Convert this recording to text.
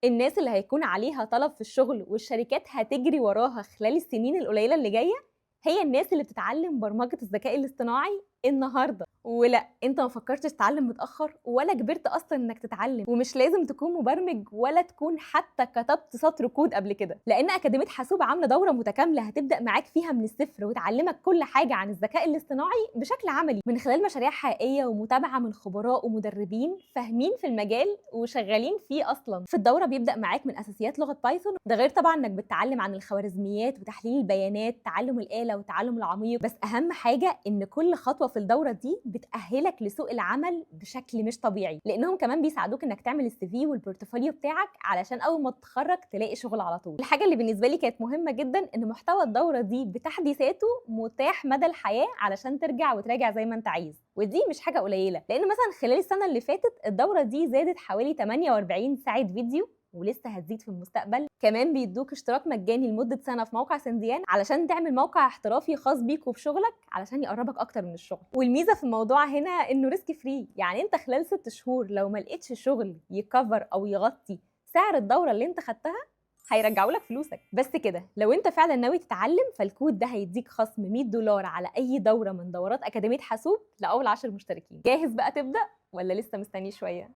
الناس اللي هيكون عليها طلب في الشغل والشركات هتجري وراها خلال السنين القليلة اللي جاية هي الناس اللي بتتعلم برمجة الذكاء الاصطناعي النهارده. ولا انت ما فكرتش تتعلم متاخر ولا كبرت اصلا انك تتعلم، ومش لازم تكون مبرمج ولا تكون حتى كتبت سطر كود قبل كده، لان اكاديمية حاسوب عامله دوره متكاملة هتبدا معاك فيها من الصفر وتعلمك كل حاجة عن الذكاء الاصطناعي بشكل عملي من خلال مشاريع حقيقية ومتابعة من خبراء ومدربين فاهمين في المجال وشغالين فيه اصلا. في الدورة بيبدا معاك من اساسيات لغة بايثون، ده غير طبعا انك بتتعلم عن الخوارزميات وتحليل البيانات، تعلم الاله والتعلم العميق. بس اهم حاجة ان كل خطوة في الدورة دي بتأهلك لسوق العمل بشكل مش طبيعي، لانهم كمان بيساعدوك انك تعمل ال CV وال portfolio بتاعك علشان اول ما تتخرج تلاقي شغل على طول. الحاجة اللي بالنسبة لي كانت مهمة جدا ان محتوى الدورة دي بتحديثاته متاح مدى الحياة علشان ترجع وتراجع زي ما انت عايز، ودي مش حاجة قليله، لان مثلا خلال السنة اللي فاتت الدورة دي زادت حوالي 48 ساعة فيديو ولسه هتزيد في المستقبل. كمان بيدوك اشتراك مجاني لمدة سنة في موقع سنديان علشان تعمل موقع احترافي خاص بيك وبشغلك علشان يقربك اكتر من الشغل. والميزة في الموضوع هنا انه risk free، يعني انت خلال 6 شهور لو ما لقيتش شغل ي cover او يغطي سعر الدورة اللي انت خدتها هيرجعوا لك فلوسك. بس كده، لو انت فعلا ناوي تتعلم فالكود ده هيديك خصم 100 دولار على اي دوره من دورات اكاديمية حاسوب لاول 10 مشتركين. جاهز بقى تبدا ولا لسه مستني شوية؟